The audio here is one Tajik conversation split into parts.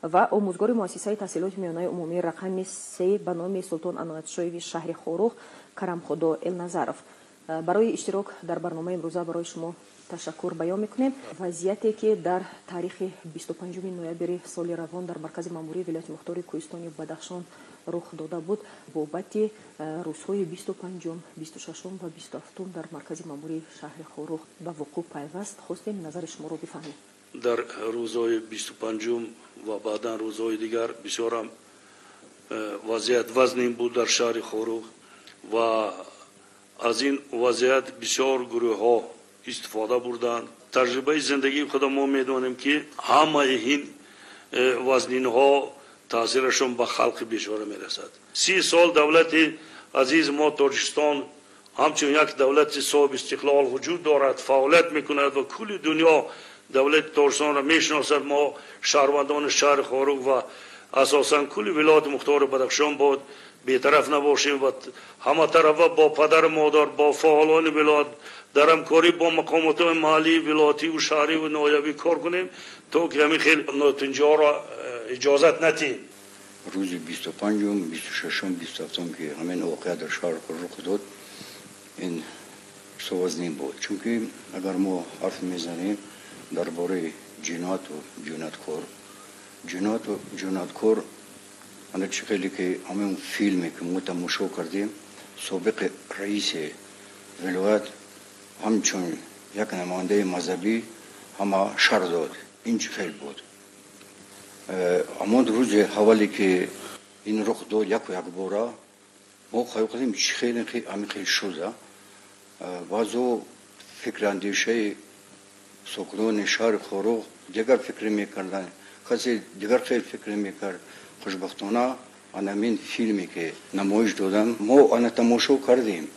Ва омӯзгори муассисаи таҳсилоти миёнаи умумии рақами 3 ба номи Султон Аноятшоеви шаҳри Хоруғ Карамхудо Элназаров. Барои иштирок дар барномаи имрӯза барои шумо ташаккур баён мекунем. Вазъияте ки дар таърихи 25 ноябри соли равон дар маркази маъмурии вилояти мухтори Кӯҳистони Бадахшон рух дода буд, бобати рӯзҳои 25, 26 ва 27 дар маркази маъмурии шаҳри Хоруғ ба вуқӯъ пайваст, хостем назари шуморо бифаҳмем. Дар рӯзҳои 25 ва баъдан рӯзҳои дигар бисёрам вазъият вазнин буд дар шаҳри Хоруғ ва аз ин вазъият бисёр гурӯҳҳо истифода бурданд. Таҷрибаи зиндагии худа мо медонем, ки ҳамаи ин вазнинҳо таъсирашон ба халқи бечора мерасад. 30 сол давлати азизи мо Тоҷикистон ҳамчун як давлати соҳиби истиқлол вуҷуд дорад, фаъолият мекунад ва кулли дунё давлати Тоҷикистонро мешиносад. Мо шаҳрвандони шаҳри Хоруғ ва асосан кулли вилояти мухтори Бадахшон бояд бетараф набошем ва ҳаматарафа бо падару модар, бо фаъолони вилоят дар ҳамкорӣ бо мақомотҳои маҳаллии вилоятиву шаҳриву ноҳиявӣ кор кунем, то ки ҳамин хел нотинҷиҳоро иҷозат надиҳем. Рӯзи 25-ум, 26-ум, 27-ум ки ҳамин воқеа дар шаҳр рух дод, ин вазнин буд, чунки агар мо ҳарф мезанем дар бораи ҷинояту ҷинояткор, ҷинояту ҷинояткор, ана чӣ хеле ки ҳамин филме ки мо тамошо кардем, собиқи раиси вилоят ҳамчун як намояндаи мазҳабӣ ҳама шар дод. Ин чӣ хел буд? Ҳамон рӯзи аввале ки ин рух дод, яку якбора мо хаёл кардем, чӣ хеле ҳамин хел шуда. Баъзо фикри андешаи сокинони шаҳри Хоруғ дигар фикр мекарданд, касе дигар хел фикр мекард. Хушбахтона анамин филме ки намоиш додам, мо ана тамошо кардем.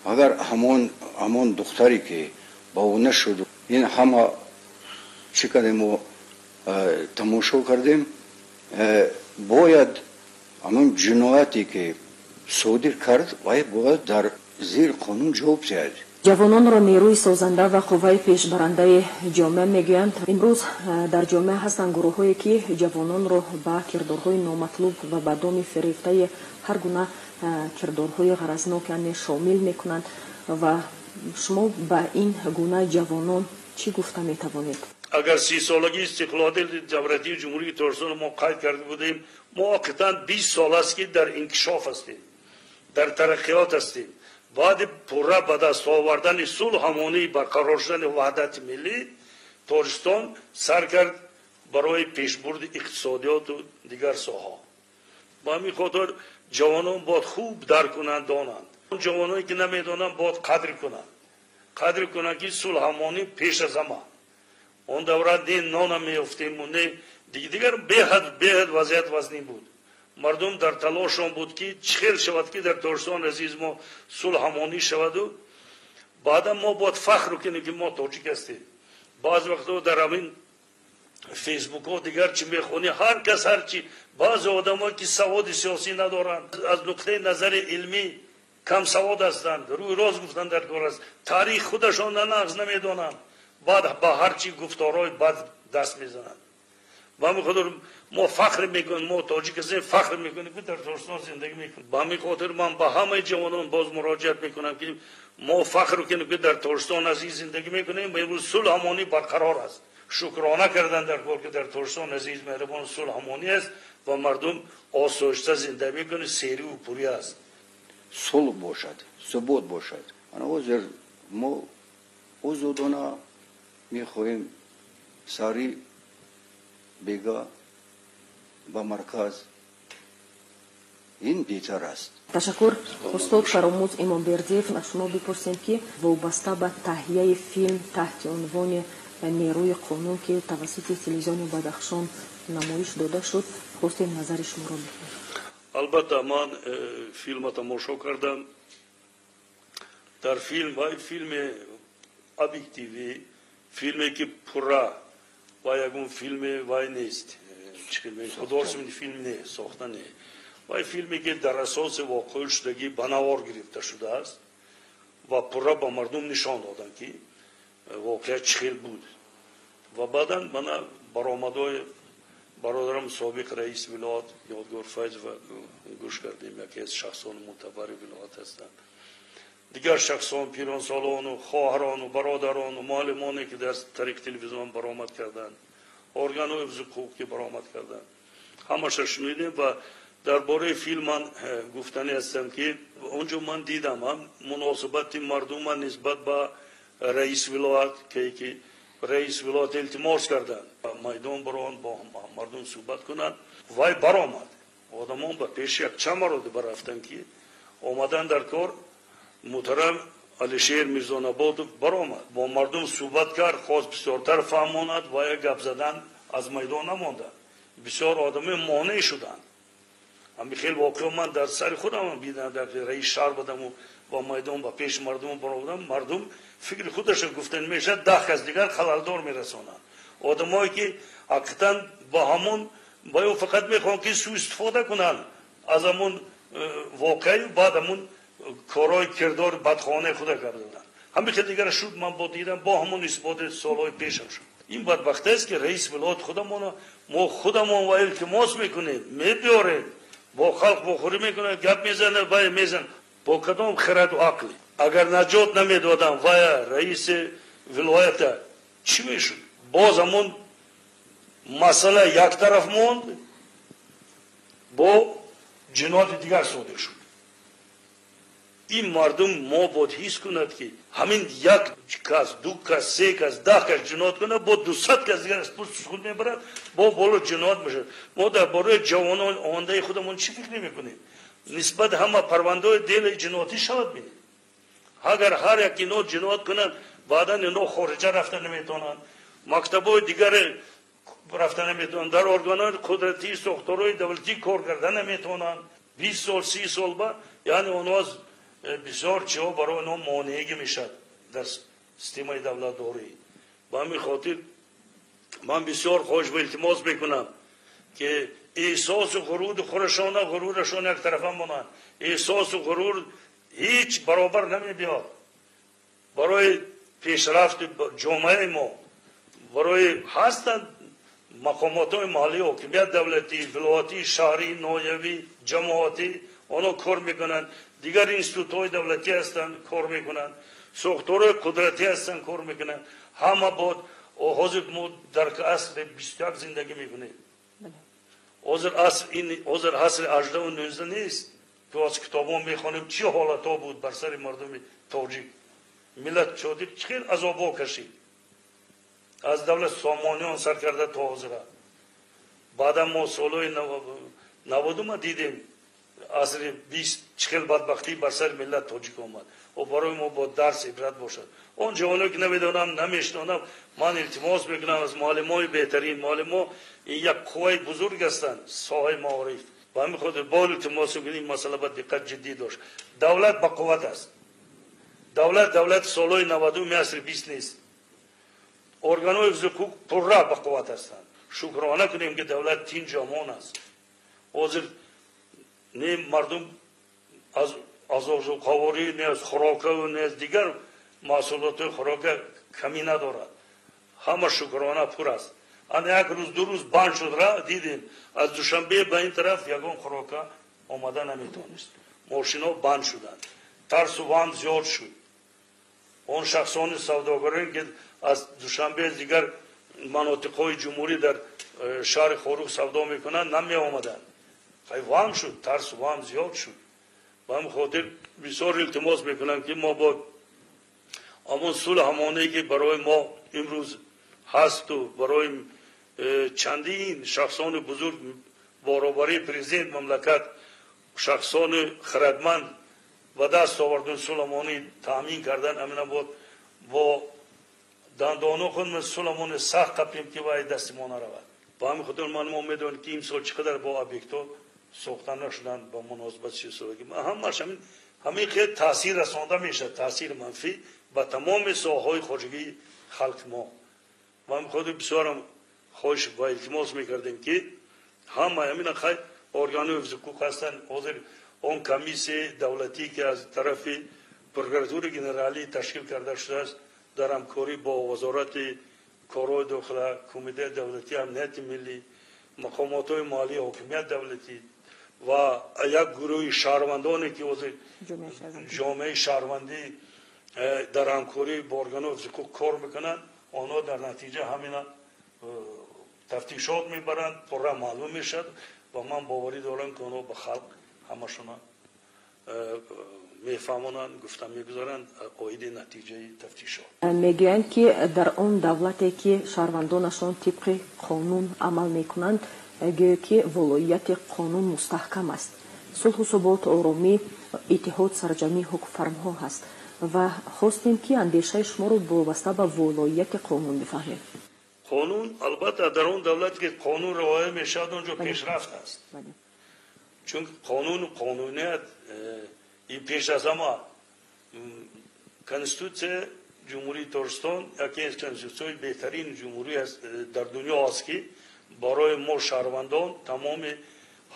Агар ҳамон духтаре ки ба ӯ нашуд, ин ҳама чӣ кардем, мо тамошо кардем, бояд ҳамон ҷинояте ки содир кард, вай бояд дар зери қонун ҷавоб диҳад. Ҷавононро нерӯи созанда ва қувваи пешбарандаи ҷомеа мегӯянд. Имрӯз дар ҷомеа ҳастанд гурӯҳҳое, ки ҷавононро ба кирдорҳои номатлуб ва ба доми фирефтаи ҳар гуна кирдорҳои ғаразнок, яъне шомил мекунанд. Ва шумо ба ин гуна ҷавонон чӣ гуфта метавонед? Агар 30-солагии истиқлолияти давлатии Ҷумҳурии Тоҷикистонро мо қайд карда будем, мо воқеан 20 сол аст, ки дар инкишоф ҳастем, дар тараққиёт ҳастем. Баъди пурра ба даст овардани сулҳ, ҳамонии барқарор шудани ваҳдати миллӣ, Тоҷикистон сар кард барои пешбурди иқтисодиёту дигар соҳаҳо. Ба ҳамин хотир ҷавонон бояд хуб дарк кунанд, донанд. Ҷавононе ки намедонанд, бояд қадр кунанд, қадр кунанд, ки сулҳ ҳамонӣ пеш аз ҳама. Он давра не нона меёфтему, не дигар, беҳад вазъият вазнин буд. Мардум дар талошон буд, ки чӣ хел шавад, ки дар Тоҷикистон азиз мо сулҳ ҳамонӣ шаваду баъдан мо бояд фахр кунем, ки мо тоҷик ҳастем. Баъзе вақтҳо дар ҳамин фейсбукҳо дигар чӣ мехонӣ, ҳар кас ҳар чи, баъзе одамое ки саводи сиёсӣ надоранд, аз нуқтаи назари илмӣ камсавод ҳастанд, рӯи рост гуфтан дар кор аст, таърих худашон нағз намедонанд, баъд ба ҳар чи гуфторҳои бад даст мезананд. Ба ҳамин хотир мо фахр мекунем, мо тоҷик ҳастем, фахр мекунем, ки дар Тоҷикистон зиндагӣ мекунем. Ба ҳамин хотир ман ба ҳамаи ҷавонон боз муроҷиат мекунам, ки мо фахр кунем, ки дар Тоҷикистон азиз зиндагӣ мекунем ва имрӯз сулҳ ҳамонӣ барқарор аст. Шукрона кардан дар кор, ки дар Тоҷикистон азиз меҳрибон сулҳ ҳамонӣ аст ва мардум осоишта зиндагӣ мекунад, сериву пурӣ аст. Сулҳ бошад, субот бошад. Ана ҳозир мо озодона мехоҳем сари бега ба марказ, ин беҳтар аст. Ташаккур, устод Фаромӯз Имомбердиев. Аз шумо бипурсем, ки вобаста ба таҳияи филм таҳти унвони «Нерӯи қонун», ки тавассути телевизиони Бадахшон намоиш дода шуд, хостем назари шуморо бифаҳмем. Албатта, ман филма тамошо кардам. Дар филм, вай филми объективӣ, филме ки пурра ва ягон филме вай нест, художественный филм не, сохта не, вай филме ки дар асоси воқеъ шудагӣ ба навор гирифта шудааст ва пурра ба мардум нишон доданд, ки воқеа чӣ хел буд. Ва баъдан мана баромадҳои Бародарам собиқ раиси вилоят Ёдгор Файзов гӯш кардем, яке аз шахсони мӯътабари вилоят ҳастанд. Дигар шахсон, пиронсолону хоҳарону бародарону муаллимоне, ки дар тариқи телевизион баромад карданд, органҳои ҳуқуқ ки баромад карданд, ҳамаша шунидем. Ва дар бораи филм ман гуфтанӣ ҳастам, ки он ҷо ман дидам ҳам муносибати мардума нисбат ба раис вилоят, ки раис вилоят илтимос карданд майдон барон, бо мардум суҳбат кунанд, вай баромад. Одамон ба пеши як чанд маротиба рафтанд, ки омадан дар кор. Муҳтарам Алишер Мирзонаботов баромад, бо мардум суҳбат кард, хост бисёртар фаҳмонад ва як гап задан аз майдон намонданд. Бисёр одаме монеъ шуданд. Ҳамин хел воқеа ман дар сари худам дидам, дар раис шаҳр будаму ба майдон, ба пеши мардум баромадам, мардум фикри худашро гуфтан мешавад, 10 кас дигар халалдор мерасонанд. Одамое ки ҳақиқатан ба ҳамон ба ё фақат мехоҳанд, ки суистифода кунанд аз ҳамон воқеаю баъд ҳамон корҳои кирдори бадхонаи худа карданд. Ҳамин хел дигар шуд, ман бо дидам, бо ҳамон исботи солҳои пешам шуд. Ин бадбахтиест, ки раиси вилоят худамона мо худамон ва илтимос мекунем, мебиёрем, бо халқ бохӯрӣ мекунад, гап мезанад, вай мезанад. Бо кадом хираду ақле? Агар наҷот намедодам вая раиси вилоята, чӣ мешуд? Боз ҳамон масъала як тараф монд, бо ҷинояти дигар содир шуд. Ин мардум мо бояд ҳис кунад, ки ҳамин як кас, ду кас, се кас, 10 кас ҷиноят кунад, бо 200 кас дигар аз пушти худ мебарад, бо боло ҷиноят мешавад. Мо дар бораи ҷавонон ояндаи худамон чӣ фикр мекунем? Нисбат ҳама парвандаҳои дели ҷиноятӣ шавад бинед. Агар ҳар як ино ҷиноят кунанд, баъдан ино хориҷа рафта наметавонанд, мактабҳои дигаре рафта наметавонанд, дар органҳои қудратӣ, сохторҳои давлатӣ кор карда наметавонанд. 20 сол, 30 сол ба, яъне онҳо аз бисёр чиҳо барои онҳо монеагӣ мешавад дар системаи давлатдорӣ. Ба ҳамин хотир ман бисёр хоҳиш ва илтимос мекунам, ки эҳсосу ғурури худашона, ғурурашон як тарафа монанд. Эҳсосу ғурур ҳеҷ баробар намебиёд барои пешрафти ҷомеаи мо. Барои ҳастанд мақомотҳои маҳаллӣ, ҳокимият давлатӣ, вилоятӣ, шаҳрӣ, ноҳиявӣ, ҷамоатӣ, онҳо кор мекунанд. Дигар институтҳои давлатӣ ҳастанд, кор мекунанд, сохторҳои қудратӣ ҳастанд, кор мекунанд. Ҳама бод ҳозир мо дар асри 21 зиндагӣ мекунем. Ҳозир аср ин ҳозир асри 18 19 нест, ки аз китобҳо мехонем чӣ ҳолатҳо буд бар сари мардуми тоҷик. Миллат тоҷик чӣ хел азобҳо кашид аз давлат Сомониён сар карда то ҳозира. Баъдан мо солҳои навадума дидем, асри 20 чӣ хел бадбахтӣ бар сари миллат тоҷик омад. О барои мо бо дарс ибрат бошад. Он ҷавоное ки намедонам, намешнонам, ман илтимос мекунам аз муаллимои беҳтарин. Муаллимо ин як қувваи бузург ҳастанд соҳаи маориф. Ба ҳамин хотир бо илтимос мекунем, ин масъала ба диққат ҷиддӣ дошт. Давлат ба қувват аст. Давлат давлати солҳои навадуми асри 20 нест. Органҳои ҳуқуқ пурра ба қувват ҳастанд. Шукрона кунем, ки давлат тинҷу амон аст. Ҳозир не мардум аз озуқаворӣ, не аз хӯрокаву не аз дигар маҳсулотҳои хӯрока камӣ надорад. Ҳама шукрона пур аст. Ана як рӯз, ду рӯз банд шуд, ра дидем, аз Душанбе ба ин тараф ягон хӯрока омада наметавонист. Мошино банд шуданд, тарсу ваҳм зиёд шуд. Он шахсони савдогароне ки аз Душанбе, аз дигар манотиқҳои ҷумҳурӣ дар шаҳри Хоруғ савдо мекунанд, намеомаданд. Хай ваҳм шуд, тарсу ваҳм зиёд шуд. Ба ҳамин хотир бисёр илтимос мекунам, ки мо бо ҳамон сулҳ ҳамонае, ки барои мо имрӯз ҳасту барои чандин шахсони бузург баробарии президент мамлакат, шахсони хирадманд ба даст овардан, сулҳ таъмин кардан, ҳамина бод бо дандону худ сулҳ сахт қапем, ки вай дасти мо наравад. Ба ҳамин хотир ман мо медонем, ки имсол чӣ қадар бо объектҳо сохта нашуданд ба муносибати сисолагӣ. Ҳамаш ҳамин хел таъсир расонда мешавад, таъсири манфӣ ба тамоми соҳаҳои хоҷагии халқи мо. Ба ҳамин хотир бисёрам хоҳиш ва илтимос мекардем, ки ҳама ҳамина хай органҳои ҳуқуқ ҳастанд. Ҳозир он комиссияи давлатӣ, ки аз тарафи прокуратураи генералӣ ташкил карда шудааст дар ҳамкорӣ бо Вазорати корҳои дохила, Кумитаи давлатии амнияти миллӣ, мақомотҳои маҳаллии ҳокимият давлатӣ ва як гурӯҳи шаҳрвандоне ки ҳозир ҷомеаи шаҳрвандӣ дар ҳамкорӣ бо органҳои ҳуқуқ кор мекунанд, онҳо дар натиҷа ҳамина тафтишот мебаранд, пурра маълум мешавад ва ман боварӣ дорам, ки онҳо ба халқ ҳамашона мефаҳмонанд, гуфта мегузоранд оиди натиҷаи тафтишот. Мегӯянд, ки дар он давлате, ки шаҳрвандонашон тибқи қонун амал мекунанд, гӯё ки волоияти қонун мустаҳкам аст, сулҳу субот, оромӣ, иттиҳод, сарҷамъии ҳукмфармоҳо ҳаст ва хостем, ки андешаи шуморо вобаста ба волоияти қонун бифаҳмем. Қонун, албатта, дар он давлате, ки қонун риоя мешавад, он ҷо пешрафт аст, чунки қонуну қонуният ин пеш аз ҳама Конститутсияи Ҷумҳурии Тоҷикистон яке аз конститутсияҳои беҳтарини ҷумҳурӣ дар дунё аст, ки барои мо шаҳрвандон тамоми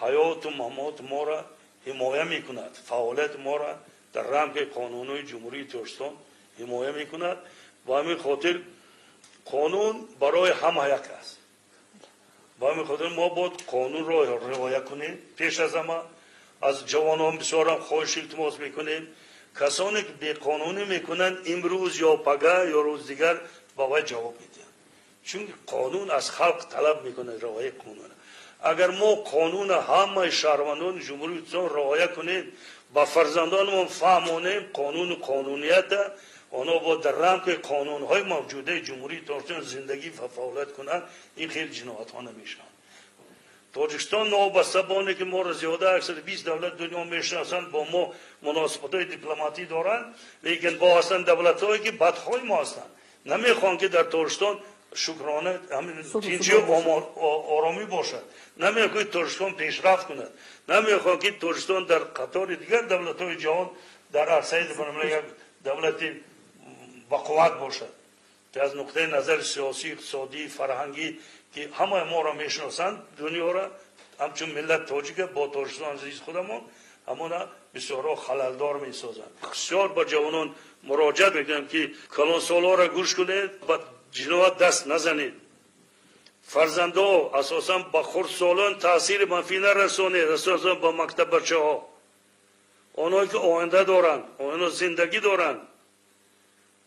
ҳаёту мамоти моро ҳимоя мекунад, фаъолияти моро дар рамки қонунҳои Ҷумҳурии Тоҷикистон ҳимоя мекунад. Ба ҳамин хотир қонун барои ҳама як аст. Ба ҳамин хотир мо бояд қонунро риоя кунем. Пеш аз ҳама аз ҷавонон бисёрам хоҳиш, илтимос мекунем: касоне ки беқонунӣ мекунанд, имрӯз ё пага ё рӯз дигар ба вай ҷавоб медиҳанд, чунки қонун аз халқ талаб мекунад риояи қонун. Агар мо қонуна ҳамаи шаҳрвандони Ҷумҳурии Тоҷикистон риоя кунем, ба фарзандонамон фаҳмонем қонуну қонунията, онҳо бояд дар рамки қонунҳои мавҷудаи Ҷумҳурии Тоҷикистон зиндагӣ ва фаъолият кунанд, ин хел ҷиноятҳо намешаванд. Тоҷикистон, новобаста ба оне ки моро зиёда 120 давлат дунё мешиносанд, бо мо муносибатҳои дипломатӣ доранд, лекин бо ҳастанд давлатҳое, ки бадхоҳи мо ҳастанд, намехоҳанд, ки дар Тоҷикистон шукрона тинҷию оромӣ бошад, намехоҳанд, ки Тоҷикистон пешрафт кунад, намехоҳанд, ки Тоҷикистон дар қатори дигар давлатҳои ҷаҳон дар арсаи як давлати бақувват бошад, ки аз нуқтаи назари сиёсӣ, иқтисодӣ, фарҳангӣ, ки ҳамаи моро мешиносанд дунёро ҳамчун миллат тоҷика бо Тоҷикистон азиз худамон, ҳамона бисёрҳо халалдор месозанд. Бисёр ба ҷавонон муроҷиат мекунам, ки калонсолҳоро гӯш кунед, ба ҷиноят даст назанед. Фарзандо, асосан ба хурдсолон таъсири манфӣ нарасонед, асосан ба мактаббачаҳо, онҳое ки оянда доранд, онҳо зиндагӣ доранд.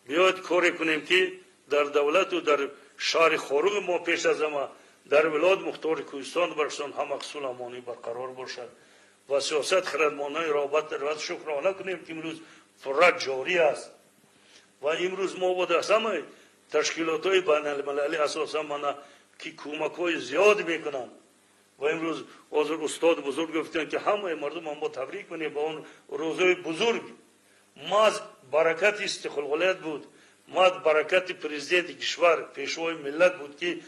Биёед коре кунем, ки дар давлату дар шаҳри Хоруғи мо, пеш аз ҳама дар вилояти мухтори Кӯҳистони Бадахшон ҳама сулҳ, амонӣ барқарор бошад ва сиёсат хирадмонаи робат шукрона кунем, ки имрӯз пурра ҷорӣ аст. Ва имрӯз мо бояд аз ҳамаи ташкилотҳои байналмилалӣ, асосан мана ки кӯмакҳои зиёд мекунанд, ва имрӯз ҳозир устод бузург гуфтанд, ки ҳамаи мардум мо табрик кунем ба он рӯзҳои бузург. Ма аз баракати истиқлолият буд, ма аз баракати президенти кишвар, пешвои миллат буд, ки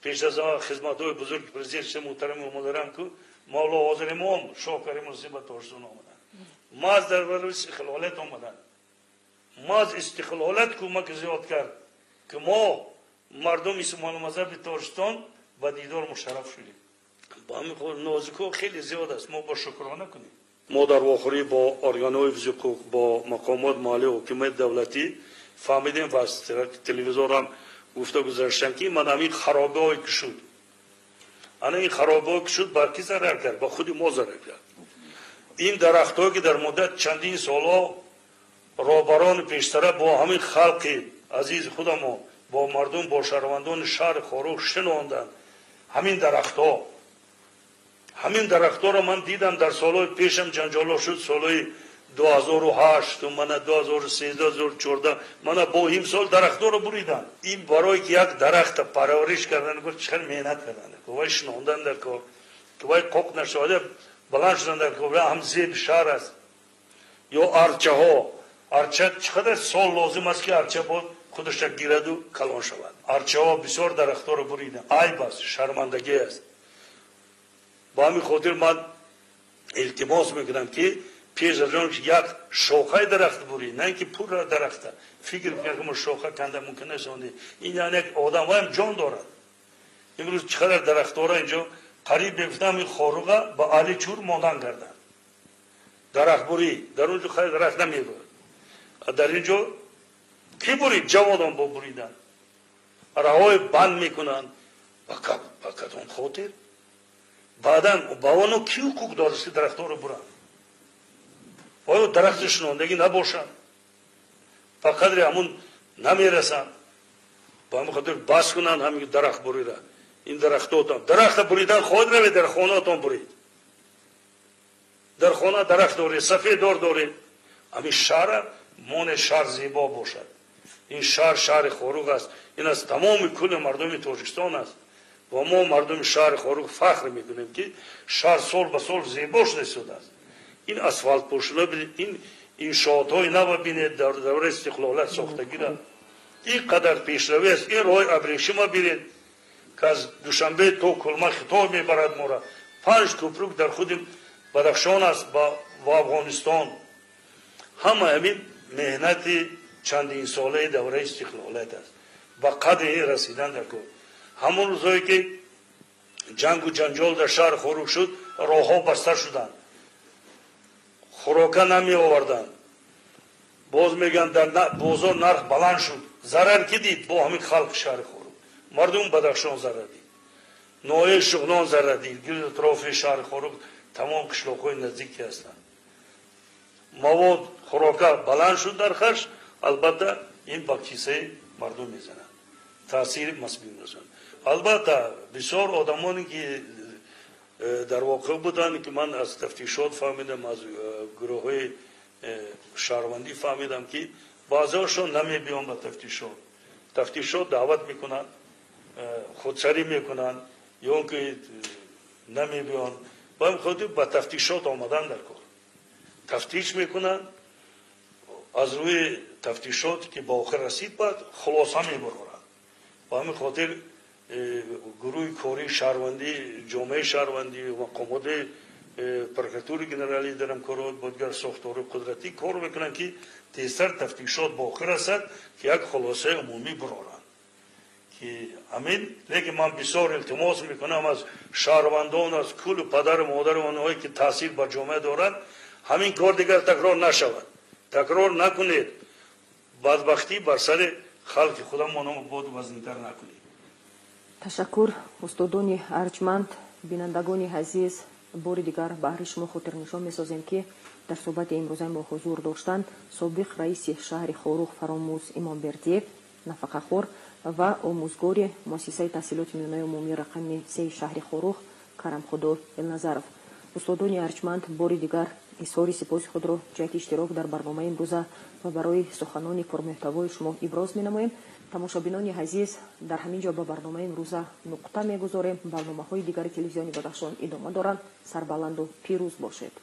пеш аз хизматҳои бузурги президенти муҳтарами Эмомалӣ ку мавло ҳозир имом Шоҳ Карим ба Тоҷикистон омаданд, ма аз дар истиқлолият омаданд, ма аз истиқлолият кӯмаки зиёд кард, ки мо мардуми мусулмонмазҳаби Тоҷикистон ба дидор мушарраф шудем. Ба ҳамин хотир нозикҳо хеле зиёд аст, мо бо шукрона кунем. Мо дар вохӯрӣ бо органҳои ҳуқуқ, бо мақомот маҳаллии ҳокимияти давлатӣ фаҳмидем ва аз телевизорам гуфта гузаштам, ки ман ҳамин харобиҳое ки шуд, ана ин харобиҳое ки шуд, ба ки зарар кард? Ба худи мо зарар кард. Ин дарахтҳое, ки дар муддат чандин солҳо роҳбарони пештара бо ҳамин халқи азизи худамо, бо мардум, бо шаҳрвандони шаҳри Хоруғ шинонданд, ҳамин дарахтҳоро ман дидам, дар солҳои пешам ҷанҷолҳо шуд, солҳои 2008, мана 2013, 2014, мана бо имсол дарахтҳоро буриданд. Ин барое ки як дарахта парвариш кардан, чӣ хел меҳнат кардан, вай шинондан дар кор, ки вай қоқ нашавад, баланд шудан дар кор, ҳам зеби шаҳр аст. Ё арчаҳо, арча чӣ қадар сол лозим аст, ки арча бо худаша гираду калон шавад. Арчаҳо, бисёр дарахтҳоро буриданд, айб аст, шармандагӣ аст. Ба ҳамин хотир ман илтимос мекунам, ки пеш аз он як шохаи дарахт бурӣ, на ин ки пурра дарахта, фикр кунед, ки мо шоха канда мумкин нест. Ин яъне як одам ҳам ҷон дорад. Имрӯз чӣ қадар дарахтҳоро инҷо қариб мегуфтам, ин Хоруға ба Аличур монанд карданд. Дарахтбурӣ дар он ҷо хайр дарахт намерӯяд, дар ин ҷо кӣ бурид? Ҷавонон бо буридан роҳҳои банд мекунанд. Ба кадом хотир? Баъдан ба оно ки ҳуқуқ дорад, ки дарахтҳоро буранд? Оё дарахти шинондагӣ набошанд? Ба қадри ҳамун намерасанд. Ба ҳамин хотир бас кунанд ҳамин дарахт бурида. Ин дарахтотон дарахта буридан хоҳед, равед дар хонаатон буред. Дар хона дарахт доред, сафеддор доред. Ҳамин шаҳра моне, шаҳр зебо бошад. Ин шаҳр шаҳри Хоруғ аст. Ин аз тамоми кулли мардуми Тоҷикистон аст. Ва мо мардуми шаҳри Хоруғ фахр мекунем, ки шаҳр сол ба сол зебо шуда истодааст. Ин асфалтпӯшино, ин иншоотҳои нава бинед, дар давраи истиқлолият сохтагира. Ин қадар пешравӣ аст. Ин роҳи абрешима бинед, ки аз Душанбе то Кулма Хитой мебарад мора. Панҷ кӯпрук дар худи Бадахшон аст ва Афғонистон. Ҳама ҳамин меҳнати чандинсолаи давраи истиқлолият аст. Ба қадри ин расидан дар кор. Ҳамон рӯзҳое ки ҷангу ҷанҷол дар шаҳри Хоруғ шуд, роҳҳо баста шуданд, хӯрока намеоварданд. Боз мегӯянд, дар бозор нарх баланд шуд. Зарар ки дид? Бо ҳамин халқи шаҳри Хоруғ, мардум Бадахшон зарар дид, ноҳияи Шуғнон зарар дид, гирду атрофи шаҳри Хоруғ тамом қишлоқҳои наздики ҳастанд. Мавод хӯрока баланд шуд нархаш, албатта ин ба кисаи мардум мезанад, таъсири масбӣ мерасонад. Албатта бисёр одамоне ки дар воқеъ буданд, ки ман аз тафтишот фаҳмидам, аз гурӯҳҳои шаҳрвандӣ фаҳмидам, ки баъзеҳошон намебиён ба тафтишот. Тафтишот даъват мекунанд, худсарӣ мекунанд ё ки намебиён. Ба ҳамин хотир ба тафтишот омадан дар кор. Тафтиш мекунанд, аз рӯи тафтишот ки ба охир расид, баъд хулоса мебароранд. Ба ҳамин хотир гурӯҳи кории шаҳрвандӣ, ҷомеаи шаҳрвандӣ, мақомоти прокуратури генералӣ дар ҳамкорӣ бо дигар сохторҳои қудратӣ кор мекунанд, ки тезтар тафтишот ба охир расад, ки як хулосаи умумӣ бароранд. Ки ҳамин. Лекин ман бисёр илтимос мекунам аз шаҳрвандон, аз куллу падару модару онҳое ки таъсир ба ҷомеа доранд, ҳамин кор дигар такрор нашавад. Такрор накунед. Бадбахтӣ бар сари халқи худамон бод вазнинтар накунед. Ташаккур, устодони арҷманд, бинандагони азиз, бори дигар баҳри шумо хотирнишон месозем, ки дар суҳбати имрӯзаи мо ҳузур доштанд собиқ раиси шаҳри Хоруғ Фаромӯз Имомбердиев, нафақахӯр, ва омӯзгори муассисаи таҳсилоти миёнаи умумӣ рақами 3 шаҳри Хоруғ Карамхудо Элназаров. Устодони арҷманд, бори дигар изҳори сипоси худро ҷиҳати иштирок дар барномаи имрӯза ва барои суханони пурмуҳтавои шумо иброз менамоем. Тамошобинони азиз, дар ҳамин ҷо ба барномаи имрӯза нуқта мегузорем. Барномаҳои дигари телевизиони Бадахшон идома доранд. Сарбаланду пирӯз бошед.